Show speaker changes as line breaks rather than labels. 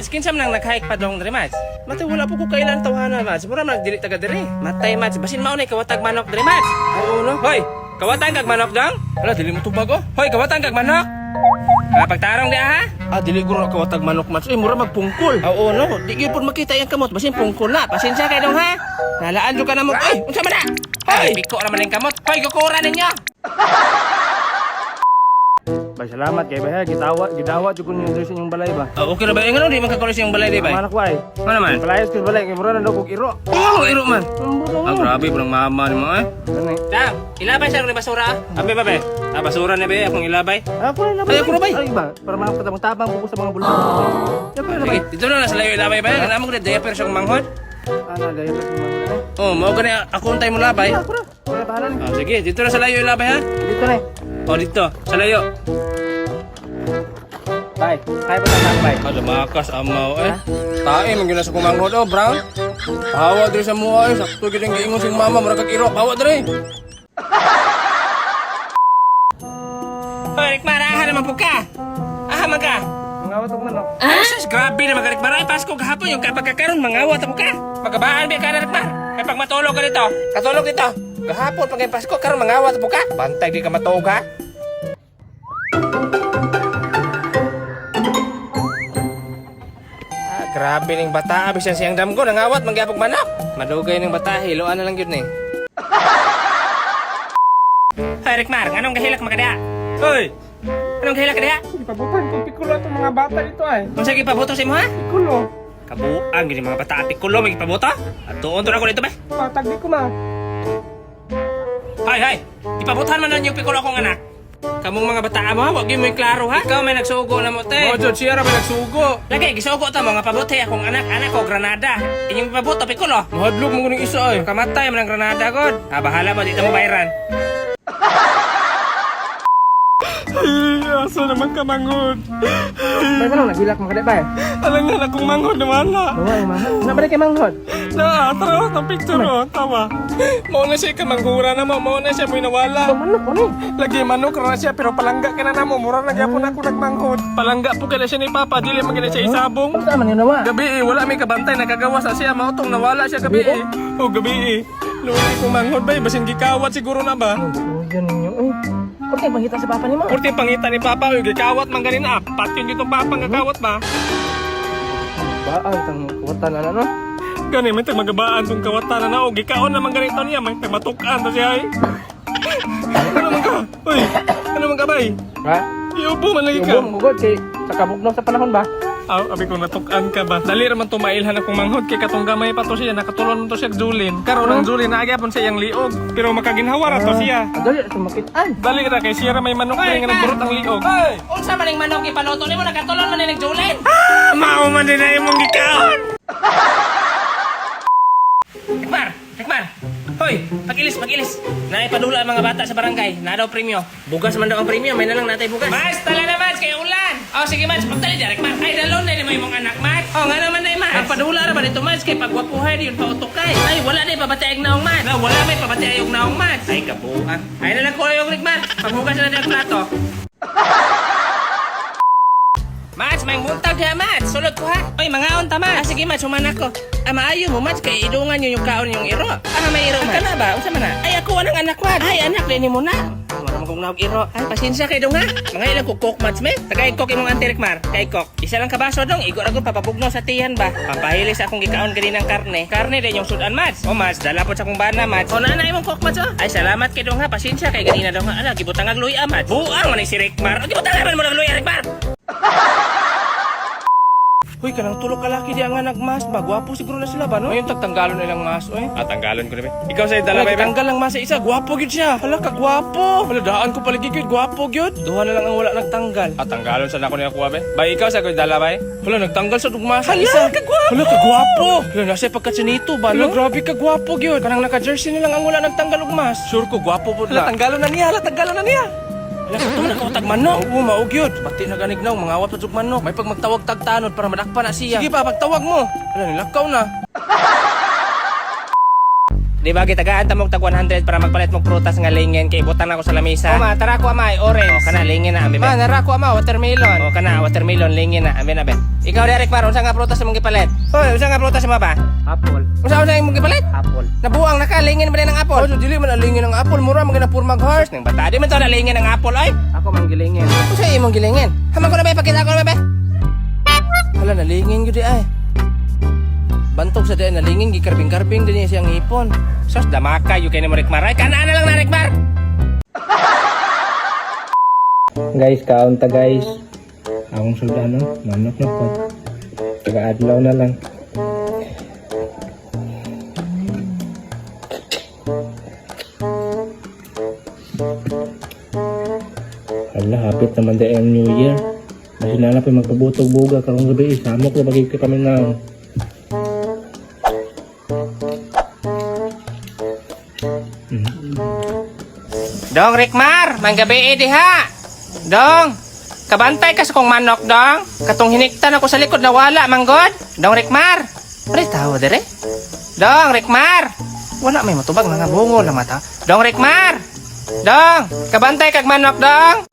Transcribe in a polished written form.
Mads, kinsa man ang nag-hike pa dong diri, Mads? Matay, wala po ko kailan tawhana, Mads. Mura man nagdili taga diri. Matay, Mads, basin mao na kawatag manok diri, Mads. Oo no. Hoy, kawatan kag manok dong? Wala dili mo tubag oh. Hoy, kawatan kag manok. Ah, pagtarong di ha? Ah, dili guro kawatag manok, Mads. Eh, mura magpungkol. Ah, oo no. Di gyud pud makita iyang kamot, basin pungkol na. Pasensya kay dong ha. Nalaan jud ka na mo. Ay, unsa man na? Hoy, piko ra man ang kamot. Hoy, gukura ninyo.
Bay, salamat kay bay ha. Gitawa, gidawa jud ko ninyo diri sa inyong balay ba.
Ah, okay ra ba? Eh, ngano di man kakulis yung balay di ba?
Manak ko ay.
Ano naman?
Palayas ko sa balay kay mura na daw kog iro.
Oh, iro man.
Ang
Ah, grabe po ng mama ni mo eh.
Ano eh?
Tang, ilabay sa akong basura. Abe, babe. Ah, basura na be, akong ilabay.
Ako na labay.
Ay, ako na, bay.
Ay ba, para mga tabang ko sa mga bulak. Ako na
Sige,
labay.
dito na nasa layo ilabay ba? Kanamo ko na diaper siyang manghod.
Ana gaya pa mga.
Oh, mao gani ako untay mo labay.
Ako na. Kaya bahala ni.
Ah, sige, dito na sa layo ilabay ha.
Dito na. Eh.
Oh, dito, sa layo.
Bay, kaya pa tama bay.
Ah, lumakas amaw eh. Tae, man gyud na sa kumanghod oh, brown. Hawa diri sa mua eh, sakto gyud ang giingon sing mama, mura kag iro, hawa diri. Hoy, Rikmar, aha naman po ka. Aha man ka.
Mangawat og manok.
Ah? Sus, grabe na magarik maray. Pasko gahapon yung kapagkakaroon, mangawat ako ka. Pagkabaan ba ka na Rikmar? Kaya pag matulog ka dito, katulog dito. Gahapon pag ngayong Pasko, karon mangawat ako ka. Bantay di ka matuog ha. Ah, grabe ning bata, bisan siyang damgo, nangawat, mangyapog manok. Madugay ning bata, hiloan na lang yun eh. Hoy, Rikmar, anong gahilak makadya? Hoy! Anong gahilak kadya?
Ipabutan kong pikulo atong mga bata dito ay.
Kung sa gipabuto sa imo ha?
Pikulo.
Kabuang gini mga bata ati kulo may gipabuto. At tuon to na ako dito ba?
Patag di ko ma.
Hay hay, ipabutan man lang yung pikulo akong anak. Kamong mga bata mo ha, wag gyud mo yung klaro ha. Ikaw may nagsugo na mo te.
Oh, Jud, siya ra may nagsugo.
Lagi gisugo ta mo nga pabuti akong anak, anak ko granada. Inyong ipabuto pikulo.
Mahadlok mo kuning isa ay.
Kamatay man ang granada god. Ah, bahala mo dito mo bayran.
Asa naman ka manghod?
Bay manong naghilak mo kada bay.
Alangan akong manghod naman na.
Bawa ang mama. Una ba kay manghod?
Na, tara, ang picture oh, tawa. Mao na siya kamanghura na mo, mao na siya mo'y nawala.
Manok ko ni.
Lagi manok ra na siya pero palangga ka na namo, mura na gyapon ako nagmanghod. Palangga po kay na siya ni Papa, dili man gina siya isabong.
Unsa man yun nawa?
Gabi eh, wala may kabantay nakagawa sa siya, mao tong nawala siya gabi eh. Oh, gabi eh. Luwi ko manghod bay, basin gikawat siguro na ba?
Yun ninyo eh. Pagkay pangita sa papa nimo.
Purti pangita ni Papa, oy gikawat man ganin ah. Patyon dito Papa nga kawat ba?
Baan tang kuwatan na no.
Gani man tag magabaan tong kawatan na na og gikaon naman ganito niya may tag matukan to siya ay. Ano man ka? Uy, ano man ka bay?
Ha?
Iubo man lagi ka.
Ubo mo gud kay sa kabugnaw sa panahon ba?
Aw, abi ko natukan ka ba? Dali ra man tumailhan akong manghod kay katong gamay pa to siya nakatulon man to siya og Julin. Karon ang Julin naagi apon sa iyang liog, pero makaginhawa ra to siya.
Ah, Dali sumakit-an.
Dali ra kay siya ra may manok
Ay,
dali nga nagburot ang liog.
Hoy, unsa man ning manok ipaluto nimo nakatulon man ni Julin?
Ah, mao man din na imong gikaon.
Rikmar, Rikmar. Hoy, pagilis, pagilis. Naipadula ang mga bata sa barangay. Na daw premyo. Bugas man daw ang premyo, may na lang natay bugas. Mas, tala na Mads, kay ulan. Oh, sige Mads, pagtali di Rikmar. Ay, dalon na mo imong anak, Mads. Oh, nga naman day, Mads. Nagpadula ra ba dito, Mads, kay pagwapuhay di yun pautukay. Ay, wala day pabatiag naong, Mads. Na, wala may pabatiag naong, Mads. Ay, kabuang. Ay, na lang ko yung Rikmar. Paghugas na ang plato. Mads, may buntag diha, Mads. Sulod ko ha. Oy, mangaon ta, Mads. Ah, sige, Mads, humana ko. Ah, maayo mo, Mads, kay idungan yun yung kaon yung iro. Ah, may iro, Mads. Kana ba? Unsa man na? Ay, ako anang anak, Mads. Ay, anak, dini mo na. Wala man kong naog iro. Ay, pasensya kay dong ha. Mga ilang ko coke, Mads, me. Tagay coke imong anti Rikmar. Kay coke. Isa lang kabaso dong. Igo ra ko papabugnaw sa tiyan ba. Pampahili sa akong gikaon ganinang karne. Karne din yung sudan, Mads. Oh, Mads, dala po sa akong bana, Mads. Oh, nana imong coke, Mads, oh. Ay, salamat kay dong ha. Pasensya kay ganina dong ha. Ala, gibutang ang luya, Mads. Buang man ni si Rikmar. Oh, gibutang man mo ng luya, Rikmar. Hoy, kanang tulo ka laki di ang nga nagmas ba? Gwapo siguro na sila ba, no? Ngayon, tagtanggalon na ilang mas, oy.
Ah, tanggalon ko na ba? Ikaw sa dala
Wala,
bay.
tanggal lang mas sa isa. Gwapo gyud siya. Hala, kagwapo. Hala, daan ko palagi gyud. Gwapo gyud. Duha na lang ang wala nagtanggal.
Ah, tanggalon sa nako niya kuha bay. Bay ikaw sa ko dala bay.
Hala, nagtanggal sa dugma sa
Hala,
isa.
kagwapo!
Hala, kagwapo. Hala, nasa pagkatsinito ba, no? Hala, grabe kagwapo gyud. Kanang naka-jersey na lang ang wala nagtanggal og mas. Sure ko, gwapo po
Hala,
na.
tanggalon na niya, hala, tanggalon na niya.
Hala, kato na kautag manok. Oo, mao gyud. Pati na ganig naw, mangawat pa jud manok. May pag magtawag tagtanod para madakpan na siya. Sige pa, pagtawag mo. Hala, nilakaw na. Di ba gitagaan ta mog tag 100 para magpalit mog prutas nga lingin kay ibutang nako sa lamisa. O ma, tara ko ama, ay orange. O kana lingin na ami. Ma, nara ko ama, watermelon. O kana watermelon lingin na ami na be. Ikaw Derek Mar, unsa nga prutas imong gipalit? Hoy, unsa nga prutas mo ba?
Apple.
Unsa unsa imong gipalit?
Apple.
Nabuang na ka, lingin ba din ang apple?
Oh, dili man alingin ang apple, mura man gina mag heart.
Nang bata, di man to nalingin ang apple ay.
Ako man gilingin.
Unsa imong gilingin? Haman ko na ba ipakita ko na ba?
Hala, nalingin gyud di ay. Bantog sa diay nalingin gikarbing-karbing din niya siyang ngipon.
Sos damaka yu kay ni mo Rikmar. Ay kana na lang na Rikmar.
Guys, kaon ta guys. Akong soldano, manok na po. Taga-adlaw na lang. Hala, hapit naman the end New Year. Kasi na pa magpabutog-buga karong gabi. Samok na bagay kami na.
Dong Rikmar, manggabi eh diha. Dong, kabantay ka sa kong manok, dong. Katong hiniktan ako sa likod nawala, manggod. Dong Rikmar. Pre tawo dire. Dong Rikmar. Wala may matubag nga bungo na mata. Dong Rikmar. Dong, kabantay kag manok, dong.